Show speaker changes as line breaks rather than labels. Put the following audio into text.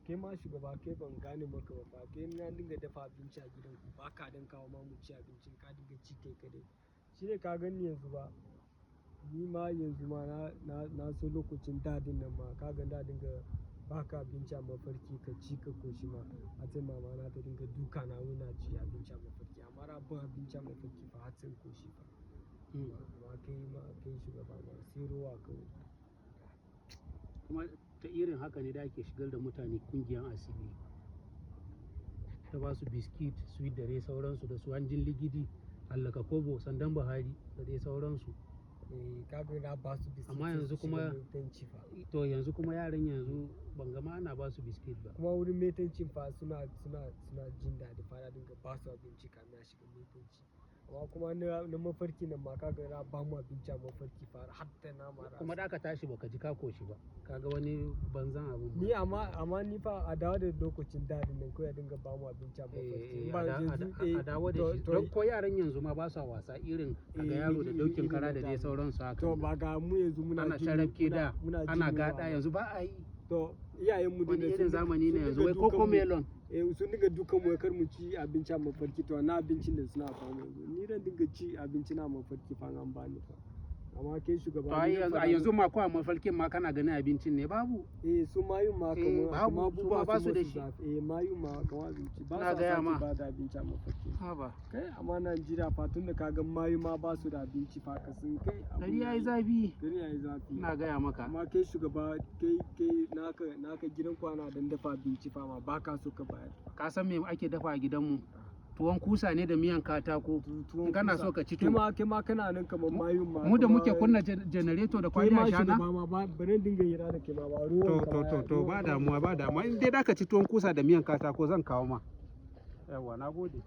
Kai ma shugaba, kai ban gane maka ba fa. Kai na dinga dafa abinci a gidan ku ba ka dan kawo ma mu ci abincin, ka dinga ci kai kaɗai. Shine ka ganni yanzu ba. Ni ma yanzu ma na so lokacin daɗin nan ma ka gan da dinga baka abinci a mafarki ka ci ka koshi ma. Har sai mama na ta dinga duka na wai na ci abinci a mafarki. Amma ra ban abinci a mafarki fa har sai in koshi fa. Amma kai ma kai shugaba ma sai rowa kawai.
Kuma ta irin haka ne da ake shigar da mutane kungiyan asiri. Ta ba su biskit, sweet da dai sauransu, da su hanjin ligidi, hallaka kobo, sandan Buhari da dai sauransu.
Eh, ka ga na ba su biskit
Amma
sai
yanzu
su shiga
kuma
motanci fa.
To yanzu kuma yaran yanzu ban ga ma ana ba su biskit ba.
Kuma wurin motancin fa suna jin daɗi fa, da dinga ba su abinci kamin a shiga motanci. Amma kuma na mafarki nan ma ka ga na ba mu abinci a mafarki fa har da nama.
Kuma da aka tashi baka ji ka koshi ba. Ka ga wani banzan abun.
Ni amma ni fa a dawo da lokacin daɗin nan kawai a dinga ba mu abinci a mafarki.
Eh,
Ba yanzu,
a dawo da shi.
to
Don ko yaran yanzu ma ba sa wasa irin kaga yaro da daukin
irin
kara da
na
dai
da.
sauransu haka.
To ba ga mu yanzu muna
Ana
jin
carafke da,
muna jin
ana
yunwa
gada
ba.
Yanzu ba a yi.
To iyayen mu
Wani
dinnan
irin zamani ne
sun
yanzu
dinga
wai
dukan mu.
Cocomelon.
Eh, sun dinga dukan mu wai kar mu ci abinci a mafarki. To na abincin da suna ba mu yanzu. Ni dan dinga ci abinci na mafarki fa an bani fa. Amma kai shugaba
To ai
ni zan
yanzu a
faɗa
yanzu ma ko a mafarkin ma kana ganin abincin ne babu.
Eh, su mayun ma
Eh,
kamar
babu,
kamar
su ma
abubuwa
ba
sun
su da
masu
shi.
zafi. Eh, mayun ma kamar abinci ba
Na
sa
gaya
sake
ma.
ba da abinci a mafarki.
Haba.
Kai, amma Najeriya fa, tun da ka ga mayu ma ba su da abinci fa, ka sun kai abu
Gari yayi zafi.
Gari yayi zafi.
Ina gaya maka.
Amma kai shugaba, kai naka gidan kwana dan dafa abinci fa ma ba ka so ka bayar.
Ka san me ake dafa a gidanmu? Tuwon kusa ne da miyan katako.
Tuwon
In kana
kusa.
so ka ci
Kai
to.
ma kai ma kana nan kamar mayun ma.
Mu da muke
kamar
kunna janareto da
kai
kwali
ma
a shana.
shugaba ma ba bari dinga hira da kai ma ba ruwan
To
ka
to
ma
to to
ruwan
ba
ka
damuwa, ba damuwa. In dai da ka ci tuwon kusa da miyan katako, zan kawo ma. Yawwa, na gode.